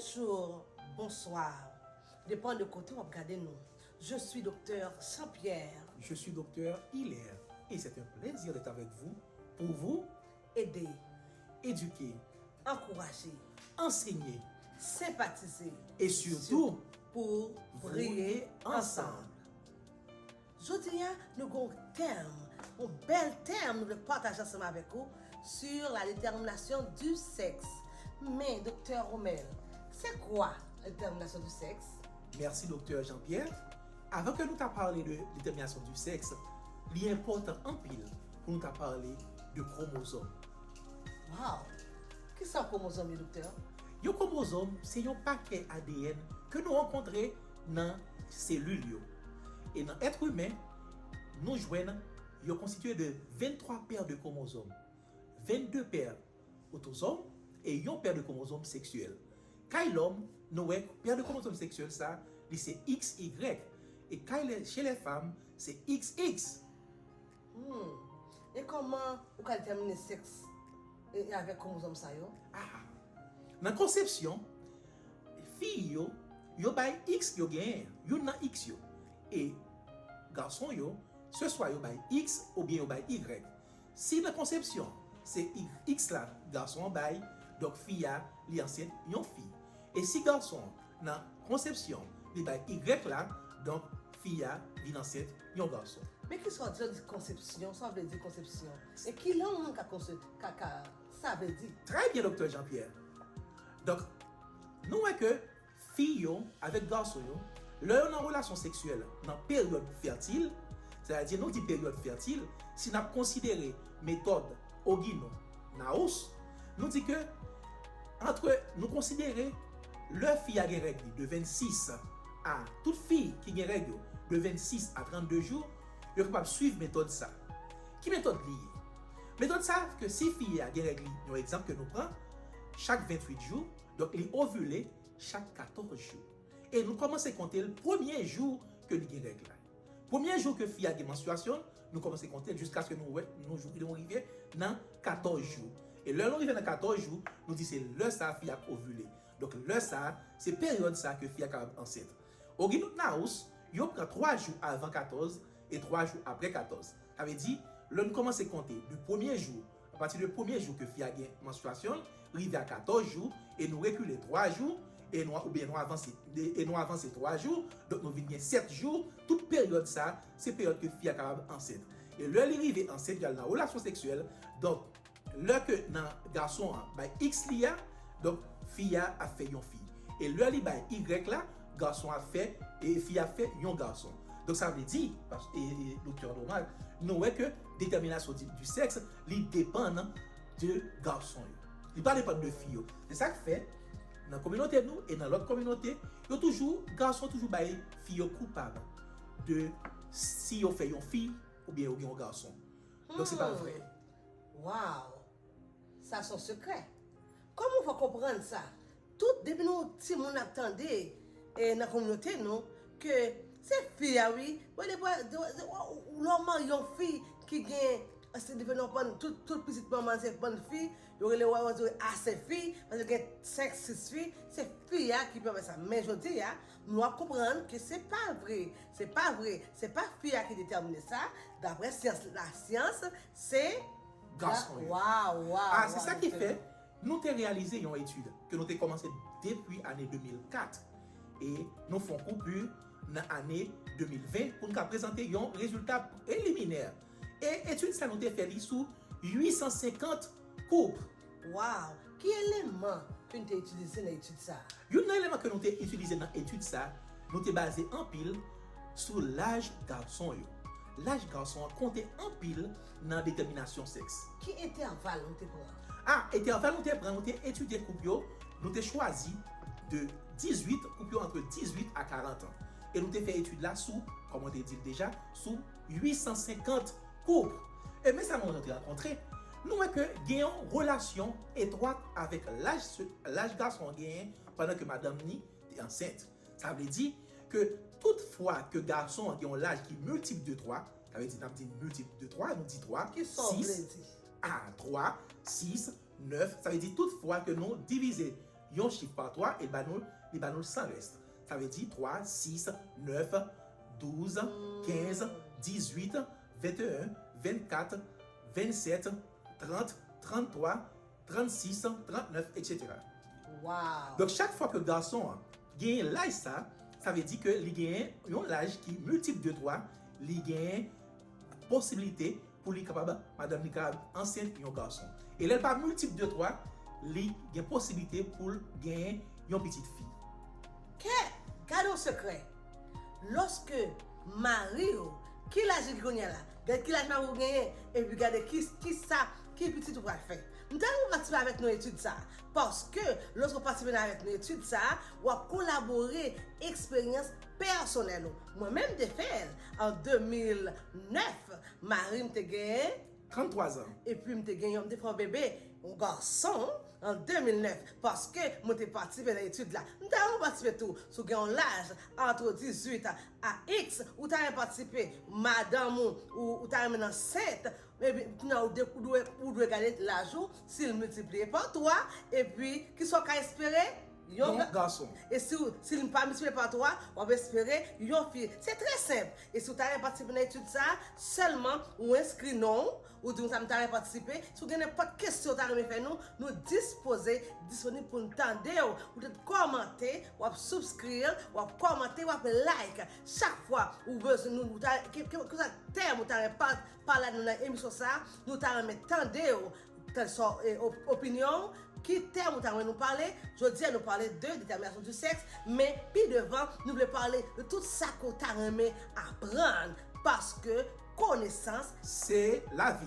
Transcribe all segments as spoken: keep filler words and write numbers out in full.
Bonjour, bonsoir. Depan de kote w ap gade nou. Je suis Docteur Jean-Pierre. Je suis Docteur Hilaire et c'est un plaisir d'être avec vous pour vous Aider, éduquer, encourager, enseigner sympathiser et surtout pour briller ensemble. Jodi a, nou gen yon tèm, yon bèl tèm nou vle pataje ansanm avèk ou sur la détermination du sexe. Men, Doktè Romel, c'est quoi la détermination du sexe? Merci Doktè Jean-Pierre. Avan ke nou ta pale de détermination du sexe, li enpòtan anpil pou nou ta pale de kromozòm. Wow! Kisa kromozòm ye, Doktè? Yon kromozòm se yon pakè A D N ke nou rankontre nan selil yo. E nan èt imen, nou jwenn yo konstitye de venntwa pè de kromozòm, vennde pè otozòm e yon pè de kromozòm seksyèl. Kay lòm, nou wè pè de kromozòm seksyèl sa, li se X Y. E kay lè, chez les femmes, se X X. Hmm. E kòman ou ka detèmine sèks e, e avèk kromozòm sa yo? Ah, nan konsepsyon, fi yo, yo bay X yo genyen, youn nan X yo. E gason yo, se swa yo bay X oubyen yo bay Y. Si nan konsepsyon, se Y, X la gason an bay, donk fi a, li ansent yon fi. E si gason, nan konsepsyon, li bay Y la, donk fi a vin ansent yon gason. Men kisa w di, w di konsepsyon, sa w vle di konsepsyon? E ki lè yon moun ka konsep, ka, ka, sa vle di? Trè byen, Doktè Jean-Pierre. Donk, nou wè ke fi yo avèk gason yo, lè yo nan relasyon seksyèl nan peryòd fètil, sètadi nou di peryòd fètil, si n ap konsidere metòd Ogino Naus, nou di ke antre, nou konsidere lè fi a gen règ li de vennsis a, tout fi ki gen règ yo de vennsis a trannde jou, yo kapab swiv metòd sa. Ki metòd li ye? Metòd sa ke si fi a gen règ li, yon egzanp ke nou pran, chak venntuit jou, donk li ovile chak katòz jou. E nou kòmanse konte l premye jou ke li gen règ la. Premye jou ke fi a gen manstrasyon, nou kòmanse konte l jiskaske nou wè, nou, jou, nou rive nan katòz jou. E lè nou rive nan katòz jou, nou di se lè sa a fi a ap ovile. Donk lè sa a, se peryòd sa a ke fi a kapab ansent. Ogino Naus, yo pran twa jou avan katòz e twa jou apre katòz. Sa vle di, lè nou kòmanse konte de premye jou, apati de premye jou ke fi a gen manstrasyon l, rive a katòz jou, e nou rekile twa jou, e nou, oubyen nou avanse, e, e nou avanse twa jou, donk nou vin gen sèt jou, tout peryòd sa, se peryòd ke fi a kapab ansent. E lè li rive ansent, y al nan relasyon seksyèl, donk lè ke nan gason an bay X li a, donk fi a ap fè yon fi. E lè li bay Y la, gason ap fè, e fi ap fè yon gason. Donk sa vle di, pas, e, e, Doktè Normal, nou wè ke détermination du, du sexe, li depann de gason yo. Li pa depann de fi yo. Se sa k fè, nan kominote nou e nan lòt kominote, yo toujou, gason toujou bay fi yo koupab de si yo fè yon fi oubyen yo gen yon gason. Donk se pa vre. Wow! Sa se yon sekrè. Kòman w fè konprann sa? Tout, depi nou timoun ap tande e nan kominote nou, ke se fi a wi, wè, lè w marye yon fi ki gen, se depi nou konprann tout, tout pitit manman se bann fi, yo rele w, yo rele a se fi, paske gen senk, sis fi, se fi a ki pèmèt sa. Men jodi a, nou ap konprann ke se pa vre, se pa vre, se pa fi a ki detèmine sa, daprè syans, lasyans, se gason yo. Waw, waw. Ah, se sa ki fè nou te reyalize yon etid ke nou te kòmanse depi ane de mil kat e nou fè yon koupi nan ane de mil ven pou n ka prezante yon rezilta preliminè. E etid sa nou te fè li sou uit san senkant koup. Waw! Ki eleman ke n te itilize nan etid sa a? Youn nan eleman ke nou te itilize nan etid sa, nou te baze anpil sou laj gason yo. Laj gason an konte anpil nan detèminasyon sèks. Ki entèval nou te pran? Ah, entèval nou te pran, nou te etidye koup yo, nou te chwazi de dizuit, koup yo antre dizuit a karant an. E nou te fè etid la sou, kòman te di l deja, sou uit san senkant koup. E men sa nou rankontre, nou wè ke gen yon relasyon etwat avèk laj, laj gason an genyen pandan ke madanm ni te ansent. Sa vle di ke tout fwa ke gason an gen yon laj ki miltip de twa, sa vle di n ap di miltip de twa, nou di twa, Kisa w vle di? A twa, sis, nèf, sa vle di tout fwa ke nou divize yon chif pa twa e l ba nou, li ba nou l san rès. Sa vle di twa, sis, nèf, douz, kenz, dizuit, venteyen, vennkat, vennsèt, trant, tranntwa, trannsis, trannèf, etsetera. Wow. Donk, chak fwa ke gason an genyen laj sa, sa vle di ke li genyen yon laj ki miltip de twa, li genyen posiblite pou li kapab, madanm li kapab ansent yon gason. E lè l pa miltip de twa, li gen posiblite pou l genyen yon pitit fi. Kè, gade yon sekrè. Lòske mari w, ki laj li kounye a la? Gade ki laj mari w genyen, epi gade ki, ki sa, ki pitit ou pral fè. M ta renmen w patisipe avèk nou etid sa a. Paske, lòske w patisipe avèk nou etid sa a, w ap kolabore eksperyans pèsonèl ou. Mwen menm, m te fè l an de mil nèf, mari m te genyen Tranntwa zan. Epi m te gen yon, m te fè yon bebe, yon gason, an de mil nèf, paske mwen te patisipe nan etid la. M ta renmen patisipe tou, si w gen yon laj antre dizuit a, a X, ou ta renmen patisipe, madanm ou, ou, ou ta renmen ansent, epi kounye a ou de- ou dwe, ou dwe gade laj ou, si l miltipliye pa twa, epi kisa w ka espere? Yon Yon gason. E si, w- si l pa miltipliye pa twa, w ap espere yon fi. Se trè senp. E si w ta renmen patisipe nan etid sa a, sèlman ou enskri non w, ou di nou sa m ta renmen patisipe. Si w gen nenpòt kesyon w ta renmen fè nou, nou dispoze, disponib pou n tande w. Ou te kòmante, w ap subscribe, w ap kòmante, w ap like. Chak fwa ou bezwen nou, ou ta, ke, ke, ke sa tèm ou ta renmen pa- pale ak nou nan emisyon sa a, nou ta renmen tande w, tande sa, e, op- opinyon w, ki tèm ou ta renmen nou pale. Jodi a nou pale de détermination du sexe, men pi devan nou vle pale de tout sa ke w ta renmen aprann, paske konesans Se lavi.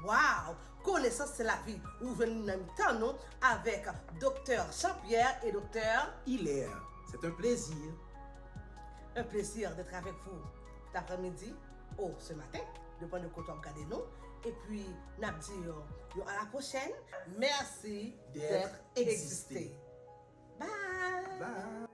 Wow! Konesans se lavi. Ou jwenn nan mitan nou avèk Doktè Jean-Pierre e Doktè Hilaire, c'est un plaisir. Un plaisir d'être avec vous cet après-midi ou ce matin, depann de kote w ap gade nou. Epi n ap di yo, yo à la prochaine. Merci D'être d'être existé. Existé. Bye! Bye.